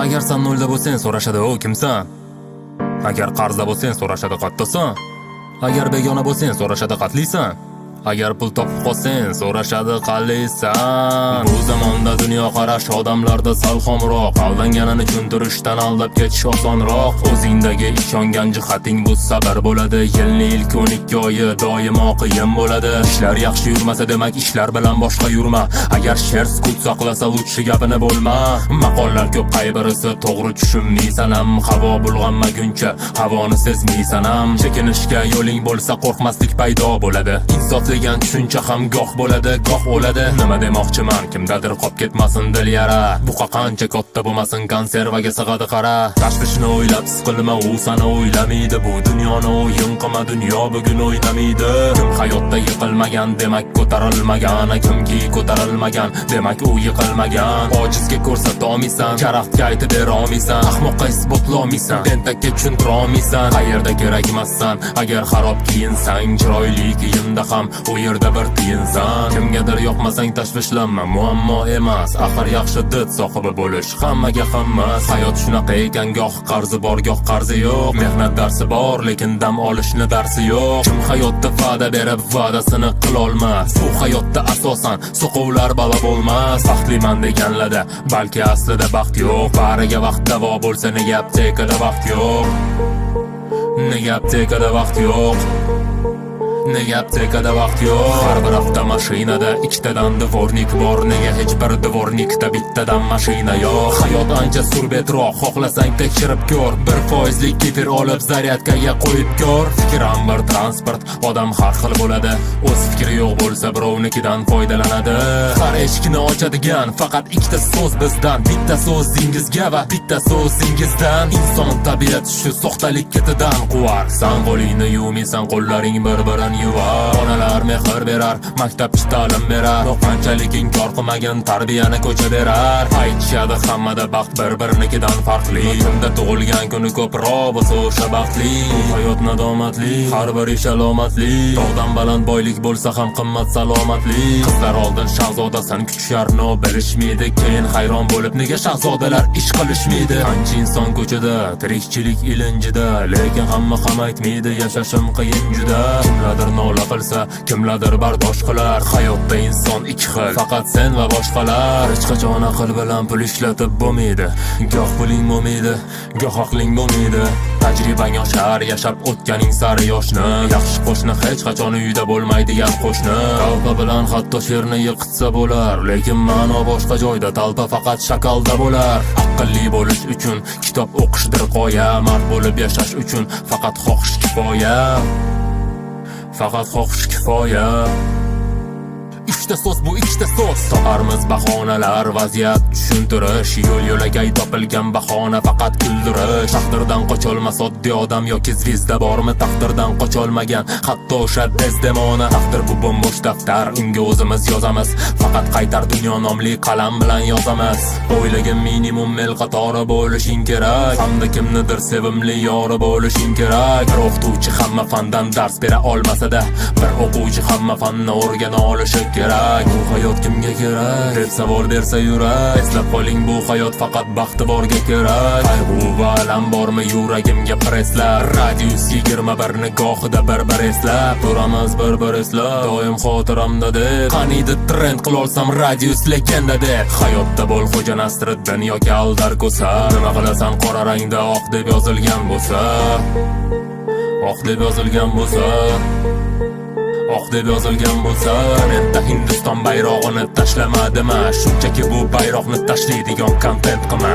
Agar san nolda bo'lsang, so'rashadi: "O, kimsan?" Agar qarzda bo'lsang, so'rashadi: "Qattasan?" Agar begona bo'lsang, so'rashadi: "Qatlisan?" Agar pul topib qolsang, so'rashadi: "Qalaysan?" Bu zamonda dunyoqarash odamlarda sal xomroq. Aldanganini tushuntirishdan aldab ketish osonroq. O'zingdagi ishongan jihating bu sabr bo'ladi. Yilning ilk 12 oyi doimo qiyin bo'ladi. Ishlar yaxshi yurmasa, demak, ishlar bilan boshqa yurma. Agar sher sukut saqlasa, лучше gapini bo'lma. Maqollar ko'p, qay birisi to'g'ri, tushunmaysan ham. Havo bulg'anmaguncha havoni sezmaysan ham. Chekinishga yo'ling bo'lsa, qo'rqmaslik paydo bo'ladi. Insof degan tushuncha ham goh bo'ladi, goh o'ladi. Nima demoqchiman, kimdadir qolib ketmasin dil yara. Buqa qancha katta bo'lmasin, konservaga sig'adi, qara. Tashvishni o'ylab siqilma, u sani o'ylamaydi. Bu dunyoni o'yin qilma, dunyo bugun o'ynamaydi. Kim hayotda yiqilmagan, demak, ko'tarilmagan. Kimki ko'tarilmagan, demak, u yiqilmagan. Ojizga ko'rsatolmaysan, karaxtga aytib bera olmaysan, ahmoqqa isbotlolmaysan, tentakka tushuntira olmaysan. Qayerda kerakmassan agar xarob kiyinsang, chiroyli kiyimda ham u yerda bir tiyinsan. Kimgadir yoqmasang, tashvishlanma, muammo emas. Axir yaxshi did sohibi bo'lish hammaga hammas. Hayot shunaqa ekan, goh qarzi bor, goh qarzi yo'q. Mehnat darsi bor, lekin dam olishni darsi yo'q. Kim hayotda va'da berib, va'dasini qilolmas? Bu hayotda asosan soqovlar balo bo'lmas. Baxtliman deganlarda balki aslida baxt yo'q. Bariga vaqt davo bo'lsa, nega aptekada vaqt yo'q? Nega aptekada vaqt yo'q? Nega aptekada vaqt yo'q? Har bir avtomashinada ikkitadan дворник bor. Nega hech bir дворник da bittadan mashina yo'q? Hayot ancha surbetroq, xohlasang, tekshirib ko'r. 1 foizlik kefir olib, zaryadkaga qo'yib ko'r. Fikr ham bir transport, odam har xil bo'ladi. O'z fikri yo'q bo'lsa, birovnikidan foydalanadi. Har eshikni ochadigan faqat ikkita so'z bizdan. Bitta so'zingizga va bitta so'zingizdan. Inson tabiati shu, soxtalik ketidan quvar. San qo'lingni yuvmaysan, qo'llaring bir-birini yuvar. Onalar mehr berar, maktabchi ta'lim berar. Qanchalik inkor qilmagin, tarbiyani ko'cha berar. Aytishadi, hammada baxt bir-birinikidan farqli. Kimda tug'ilgan kuni ko'proq bo'lsa, o'sha baxtli. Bu hayot nadomatli, har bir ish alomatli. Tog'dan baland boylik bo'lsa ham, qimmat salomatlik. Qizlar oldin shahzodasan kutishar, no bilishmaydi. Keyin hayron bo'lib, nega shahzodalar ish qilishmaydi? Qancha inson ko'chada, tirikchilik ilinjida, lekin hamma ham aytmaydi: "Yashashim qiyin juda." Kimlardir nola qilsa, kimlardir bardosh qilar. Hayotda inson ikki xil, faqat sen va boshqalar. Hech qachon aql bilan pul ishlatib bo'lmaydi. Goh puling bo'lmaydi, goh aqling bo'lmaydi. Tajribang oshar yashab o'tganing sari yoshni. Yaxshi qo'shni hech qachon uyda bo'lmaydigan qo'shni. Talpa bilan hatto sherni yiqitsa bo'lar, lekin ma'no boshqa joyda, talpa faqat shakalda bo'lar. Aqlli bo'lish uchun kitob o'qishdir qoya. Mard bo'lib yashash uchun faqat xohish kifoya. Faqat xohish kifoya. Uchta so'z, bu ikkita so'z. Toparmiz bahonalar, vaziyat tushuntirish. Yo'l yo'lakay topilgan bahona faqat kuldirish. Taqdirdan qocholmas oddiy odam yoki звезда bormi? Taqdirdan qocholmagan hatto o'sha Dezdemona. Taqdir bu bo'm-bo'sh daftar, unga o'zimiz yozamiz. Faqat "Qaytar dunyo" nomli qalam bilan yozamiz. O'ylagin, minimum el qatori bo'lishing kerak hamda kimnidir sevimli yori bo'lishing kerak. Bir o'qituvchi hamma fandan dars bera olmasa-da, bir o'quvchi hamma fanni o'rgana olishi kerak. "Bu hayot kimga kerak?" deb savol bersa yurak, eslab qoling, bu hayot faqat baxti borga kerak. Qayg'u va alam bormi yuragimga preslar? Radius 21 gohida bir bir eslab turamiz, bir bir eslab, doim xotiramda deb. Qaniydi trend qilolsam "Radius legenda" deb. Hayotda bo'l Xo'ja Nasriddin yoki Aldar Ko'sa. Nima qilasan qora rangda oq deb yozilgan bo'lsa? Oq deb yozilgan bo'lsa, oq deb yozilgan bo'lsa. Kommentda Hindiston bayrog'ini tashlamadimi? Shunchaki bu bayroqni tashlaydigan kontent qilma.